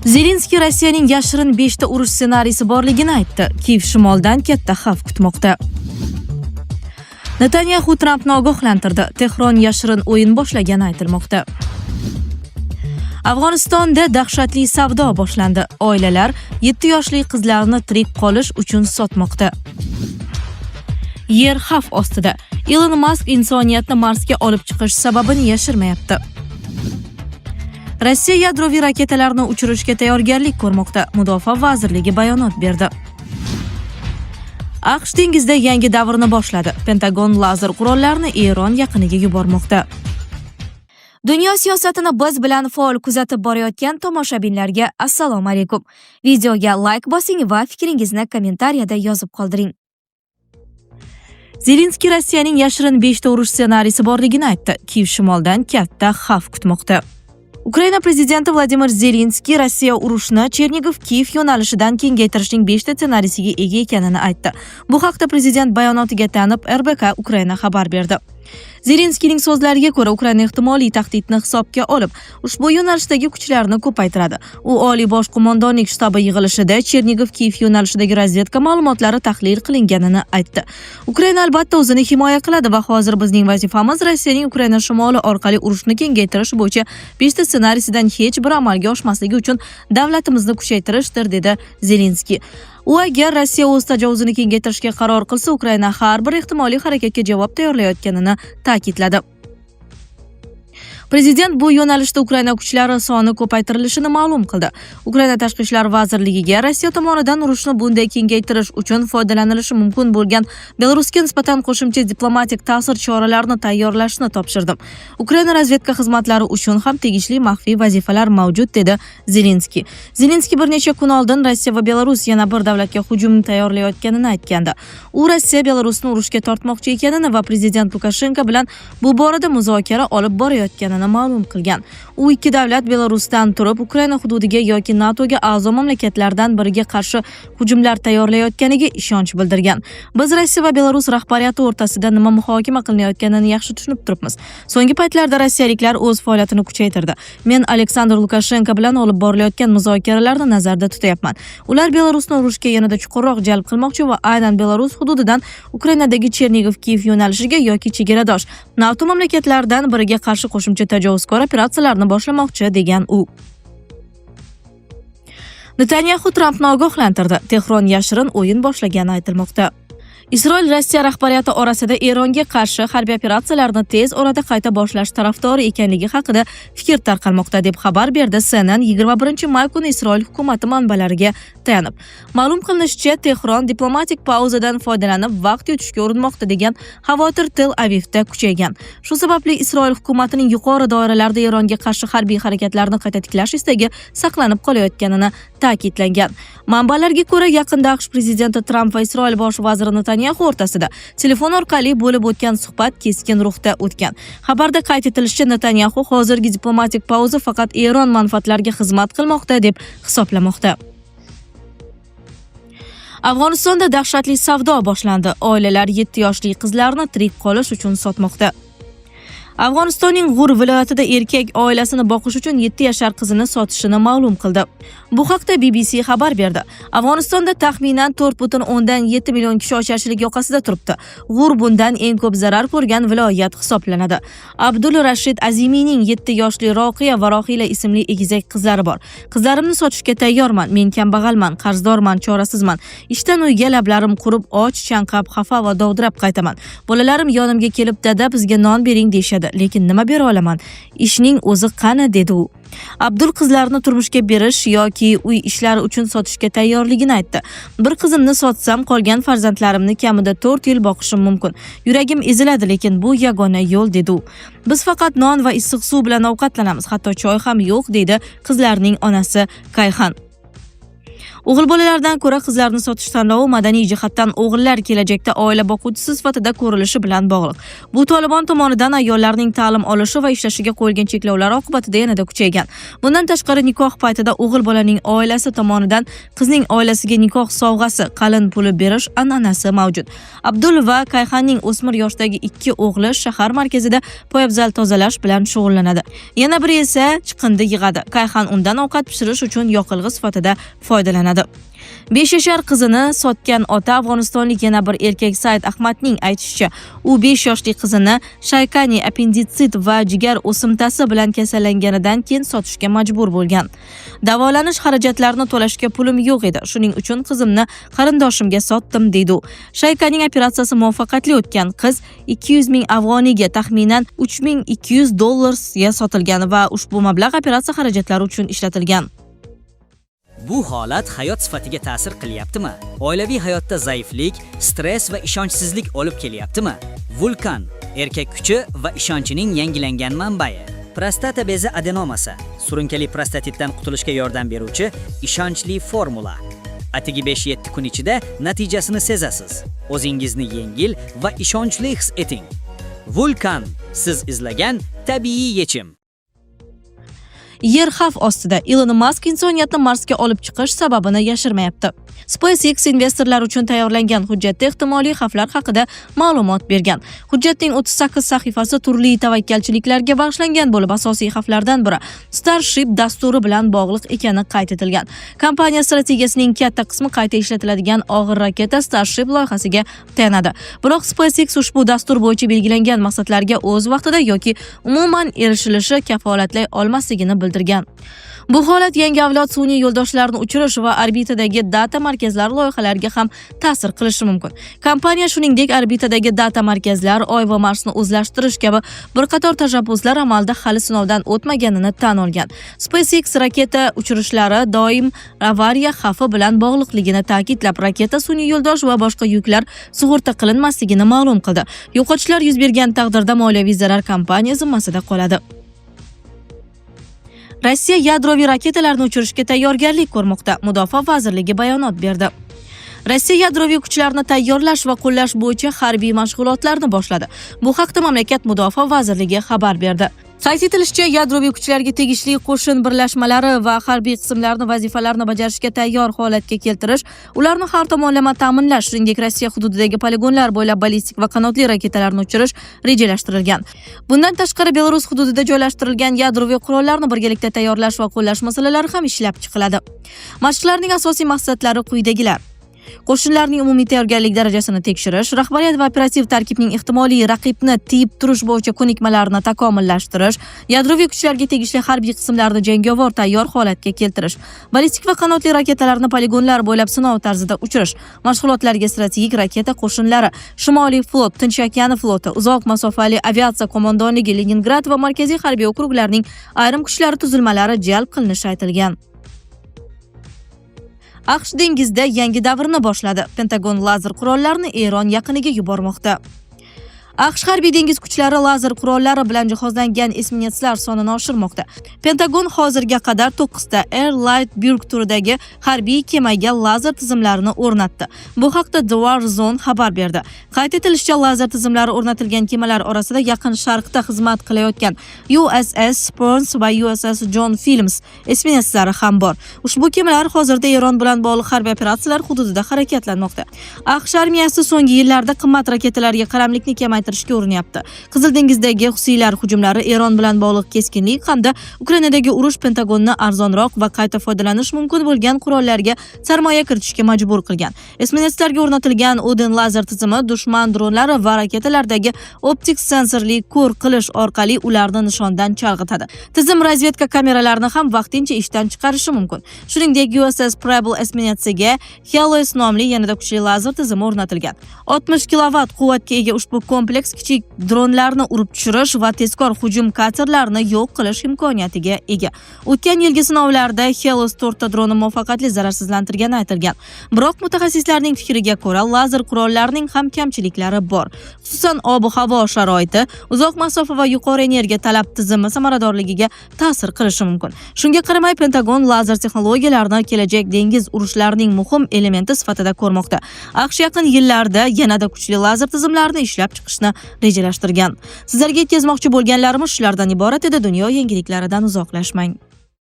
Zelenskiy Rossiyaning yashirin 5 ta urush ssenariysi borligini aytdi. Kiyev shimoldan katta xavf kutmoqda. Netanyaxu Trampni ogohlantirdi. Tehron yashirin o'yin boshlagani aytilmoqda. Afg'onistonda dahshatli savdo boshlandi. Oilalar 7 yoshli qizlarni tirik qolish uchun sotmoqda. Yer xavf ostida. Ilon Mask insoniyatni Marsga olib chiqish sababini yashirmayapti. Rossiya yadroviy raketalarni uchirishga tayyorgarlik ko'rmoqda. Mudofaa vazirligi bayonot berdi. AQSh dengizda yangi davrni boshladi. Pentagon lazer qurollarini Eron yaqiniga yubormoqda. Dunyo siyosatini biz bilan faol kuzatib borayotgan tomoshabinlarga assalomu alaykum. Videoga layk bosing va fikringizni kommentariyada yozib qoldiring. Zelenskiy Rossiyaning yashirin 5 ta urush ssenariysi borligini aytdi. Kiyev shimoldan katta xavf kutmoqda. Ukraina prezidenti Vladimir Zelenskiy Rossiya urushni Chernigov-Kiyev yo'nalishidan kengaytirishning 5 ta ssenariysiga ega ekanini aytdi. Bu haqda prezident bayonotiga tayanib RBK Ukraina xabar berdi. Zelenskiyning so'zlariga ko'ra, Ukraina ehtimoliy tahdidni hisobga olib, ushbu yo'nalishdagi kuchlarni ko'paytiradi. U Oliy bosh qo'mondonlik shtabi yig'ilishida Chernigov-Kiyev yo'nalishidagi razvedka ma'lumotlari tahlil qilinganini aytdi. Ukraina albatta o'zini himoya qiladi va hozir bizning vazifamiz Rossiyaning Ukraina shimoli orqali urushni kengaytirish bo'yicha 5 ta ssenariysidan hech biri amalga oshmasligi uchun davlatimizni kuchaytirishdir, dedi Zelenskiy. U agar Rossiya o'z tajovuzini kengaytirishga qaror qilsa, Ukraina har bir ehtimoliy harakatga javob tayyorlayotganini ta'kidladi. Prezident bu yo'nalishda Ukraina kuchlari soni ko'paytirilishini ma'lum qildi. Ukraina Tashqi ishlar vazirligiga Rossiya tomonidan urushni bunday kengaytirish uchun foydalanilishi mumkin bo'lgan Belarusga nisbatan qo'shimcha diplomatik ta'sir choralarini tayyorlashni topshirdim. Ukraina razvedka xizmatlari uchun ham tegishli maxfiy vazifalar mavjud, dedi Zelenskiy. Zelenskiy bir necha kun oldin Rossiya va Belarus yana bir davlatga hujum tayyorlayotganini aytgandi. U Rossiya Belarusni urushga tortmoqchi ekanini va prezident Lukashenko bilan bu borada muzokara olib borayotganini ma'lum qilgan. U ikki davlat Belarusdan turib Ukraina hududiga yoki NATOga a'zo mamlakatlardan biriga qarshi hujumlar tayyorlayotganiga ishonch bildirgan. Biz Rossiya va Belarus rahbariyati o'rtasida nima muhokama qilinayotganini yaxshi tushunib turibmiz. So'nggi paytlarda rossiyaliklar o'z faoliyatini kuchaytirdi. Men Aleksandr Lukashenko bilan olib borilayotgan muzokaralarni nazarda tutyapman. Ular Belarusni urushga yanada chuqurroq jalb qilmoqchi va aynan Belarus hududidan Ukrainadagi Chernigov Kiyev yo'nalishiga yoki chegaradosh NATO mamlakatlaridan biriga qarshi qo'shimcha tajovuzkor operatsiyalarni boshlamoqchi, degan u. Netanyaxu Trampni ogohlantirdi. Tehron yashirin o'yin boshlagani aytilmoqda. Isroil Rossiya rahbariyati orasida Eronga qarshi harbiy operatsiyalarni tez orada qayta boshlash tarafdori ekanligi haqida fikr tarqalmoqda, deb xabar berdi CNN 21 may kuni Isroil hukumati manbalariga tayanib. Ma'lum qilinishicha, Tehron diplomatik pauzadan foydalanib vaqt yutishga urinmoqda degan xavotir Tel Avivda kuchaygan. Shu sababli Isroil hukumatining yuqori doiralarida Eronga qarshi harbiy harakatlarni qayta tiklash istagi saqlanib qolayotganini ta'kidlangan. Manbalarga ko'ra, yaqinda AQSh prezidenti Tramp va Isroil bosh vaziri Netanyaxu o'rtasida telefon orqali bo'lib o'tgan suhbat keskin ruhda o'tgan. Xabarda qayd etilishicha, Netanyaxu hozirgi diplomatik pauza faqat Eron manfaatlariga xizmat qilmoqda deb hisoblamoqda. Afg'onistonda dahshatli savdo boshlandi. Oilalar 7 yoshli qizlarni tirik qolish uchun sotmoqda. Afg'onistonning G'ur viloyatida erkak oilasini boqish uchun 7 yashar qizini sotishini ma'lum qildi. Bu haqda BBC xabar berdi. Afg'onistonda taxminan 4,7 million kishi ocharchilik yoqasida turibdi. G'ur bundan eng ko'p zarar ko'rgan viloyat hisoblanadi. Abdul Rashid Azimiyning 7 yoshli Roqiya va Rohila ismli egizak qizlari bor. "Qizlarimni sotishga tayyorman. Men kambag'alman, qarzdorman, chorasizman. Ishdan uyga lablarim qurib, och, chanqab, xafa va dovdirab qaytaman. Bolalarim yonimga kelib, 'Dada, bizga non bering' deyishadi, lekin nima bera olaman? Ishning o'zi qani?" dedi u. Abdul qizlarini turmushga berish yoki uy ishlari uchun sotishga tayyorligini aytdi. "Bir qizimni sotsam, qolgan farzandlarimni kamida 4 yil boqishim mumkin. Yuragim eziladi, lekin bu yagona yo'l", dedi u. "Biz faqat non va issiq suv bilan ovqatlanamiz, hatto choy ham yo'q", deydi qizlarning onasi Kayxan. O'g'il bolalardan ko'ra qizlarni sotish tanlovi madaniy jihatdan o'g'illar kelajakda oila boquvchisi sifatida ko'rilishi bilan bog'liq. Bu Tolibon tomonidan ayollarning ta'lim olishi va ishlashiga qo'yilgan cheklovlar oqibatida yanada kuchaygan. Bundan tashqari, nikoh paytida o'g'il bolaning oilasi tomonidan qizning oilasiga nikoh sovg'asi, qalin puli berish an'anasi mavjud. Abdul va Kayxanning o'smir yoshdagi ikki o'g'li shahar markazida poyabzal tozalash bilan shug'ullanadi. Yana biri esa chiqindi yig'adi. Kayxan undan ovqat pishirish uchun yoqilg'i sifatida foydalanadi. 5 yashar qizini sotgan ota. Afg'onistonlik yana bir erkak Said Ahmadning aytishicha, u 5 yoshli qizini Shaykani appenditsit va jigar o'simtasi bilan kasallanganidan keyin sotishga majbur bo'lgan. "Davolanish xarajatlarini to'lashga pulim yo'q edi. Shuning uchun qizimni qarindoshimga sotdim", deydi u. Shaykaning operatsiyasi muvaffaqiyatli o'tgan. Qiz 200 ming afg'oniyga, taxminan 3200 dollarga sotilgan va ushbu mablag' operatsiya xarajatlari uchun ishlatilgan. Bu holat hayot sifatiga ta'sir qilyaptimi? Oilaviy hayotda zaiflik, stress va ishonchsizlik olib kelyaptimi? Vulkan erkak kuchi va ishonchining yangilangan manbai. Prostata bezi adenomasi, surunkali prostatitdan qutulishga yordam beruvchi ishonchli formula. Atigi 5-7 kun ichida natijasini sezasiz. O'zingizni yengil va ishonchli his eting. Vulkan, siz izlagan tabiiy yechim. Yer xavf ostida. Ilon Mask insoniyatni Marsga olib chiqish sababini yashirmayapti. SpaceX investorlar uchun tayyorlangan hujjatda ehtimoliy xavflar haqida ma'lumot bergan. Hujjatning 38 sahifasi turli tavakkalchiliklarga bag'ishlangan bo'lib, asosiy xavflardan biri Starship dasturi bilan bog'liq ekani qayd etilgan. Kompaniya strategiyasining katta qismi qayta ishlatiladigan og'ir raketa Starship loyihasiga tayanadi. Biroq SpaceX ushbu dastur bo'yicha belgilangan maqsadlarga o'z vaqtida yoki umuman erishilishi kafolatlay olmasligini bildirgan. Bu holat yangi avlod sun'iy yo'ldoshlarni uchirish va orbitadagi data markazlari loyihalariga ham ta'sir qilishi mumkin. Kompaniya, shuningdek, orbitadagi data markazlar, Oy va Marsni o'zlashtirish kabi bir qator tashabbuslar amalda hali sinovdan o'tmaganini tan olgan. SpaceX raketa uchirishlari doim avariya xavfi bilan bog'liqligini ta'kidlab, raketa, sun'iy yo'ldosh va boshqa yuklar sug'urta qilinmasligini ma'lum qildi. Yo'qotishlar yuz bergan taqdirda moliyaviy zarar kompaniya zimmasida qoladi. Rossiya yadroviy raketalarni uchirishga tayyorgarlik ko'rmoqda. Mudofaa vazirligi bayonot berdi. Rossiya yadroviy kuchlarni tayyorlash va qo'llash bo'yicha harbiy mashg'ulotlarni boshladi. Bu haqda mamlakat mudofaa vazirligi xabar berdi. Qayd etilishicha, yadroviy kuchlarga tegishli qo'shin birlashmalari va harbiy qismlarni vazifalarni bajarishga tayyor holatga keltirish, ularni har tomonlama ta'minlash, shuningdek, Rossiya hududidagi poligonlar bo'ylab ballistik va qanotli raketalarni uchirish rejalashtirilgan. Bundan tashqari, Belarus hududida joylashtirilgan yadroviy qurollarni birgalikda tayyorlash va qo'llash masalalari ham ishlab chiqiladi. Mashqlarning asosiy maqsadlari quyidagilar: qo'shinlarning umumiy tayyorgarlik darajasini tekshirish, rahbariyat va operativ tarkibning ehtimoliy raqibni tiyib turish bo'yicha ko'nikmalarini takomillashtirish, yadroviy kuchlarga tegishli harbiy qismlarni jangovar tayyor holatga keltirish, ballistik va qanotli raketalarni poligonlar bo'ylab sinov tarzida uchirish. Mashg'ulotlarga strategik raketa qo'shinlari, Shimoliy flot, Tinch okeani floti, uzoq masofali aviatsiya qo'mondonligi, Leningrad va Markaziy harbiy okruglarning ayrim kuchlari tuzilmalari jalb qilinishi aytilgan. AQSh dengizda yangi davrni boshladi. Pentagon lazer qurollarini Eron yaqiniga yubormoqda. AQSh harbiy dengiz kuchlari lazer qurollari bilan jihozlangan esminetslar sonini oshirmoqda. Pentagon hozirga qadar 9 ta Arleigh Burke turidagi harbiy kemaga lazer tizimlarini o'rnatdi. Bu haqda The War Zone xabar berdi. Qayd etilishicha, lazer tizimlari o'rnatilgan kemalar orasida Yaqin Sharqda xizmat qilayotgan USS Spruance va USS John Films esminetslari ham bor. Ushbu kemalar hozirda Eron bilan bog'liq harbiy operatsiyalar hududida harakatlanmoqda. AQSh armiyasi so'nggi yillarda qimmat raketalarga qaramlikni kamaytirishga urinyapti. Qizil dengizdagi Husiylar hujumlari, Eron bilan bog'liq keskinlik hamda Ukrainadagi urush Pentagonni arzonroq va qayta foydalanish mumkin bo'lgan qurollarga sarmoya kiritishga majbur qilgan. Esminetslarga o'rnatilgan Odin lazer tizimi dushman dronlari va raketalardagi optik sensorli ko'r qilish orqali ularni nishondan chalg'itadi. Tizim razvedka kameralarini ham vaqtincha ishdan chiqarishi mumkin. Shuningdek, USS Preble esminetsiga Helios nomli yanada kuchli lazer tizimi o'rnatilgan. 60 kilovat quvvatga ega ushbu kompleks Kompleks kichik dronlarni urib tushirish va tezkor hujum katerlarini yo'q qilish imkoniyatiga ega. O'tgan yilgi sinovlarda Helos 4 ta dronni muvaffaqiyatli zararsizlantirgani aytilgan. Biroq mutaxassislarning fikriga ko'ra, lazer qurollarining ham kamchiliklari bor. Xususan, ob-havo sharoiti, uzoq masofa va yuqori energiya talab tizimi samaradorligiga ta'sir qilishi mumkin. Shunga qaramay, Pentagon lazer texnologiyalarini kelajak dengiz urushlarining muhim elementi sifatida ko'rmoqda. AQSh yaqin yillarda yanada kuchli lazer tizimlarini ishlab chiqishni rejalashtirgan. Sizlarga yetkazmoqchi bo'lganlarimiz shulardan iborat edi. Dunyo yangiliklaridan uzoqlashmang.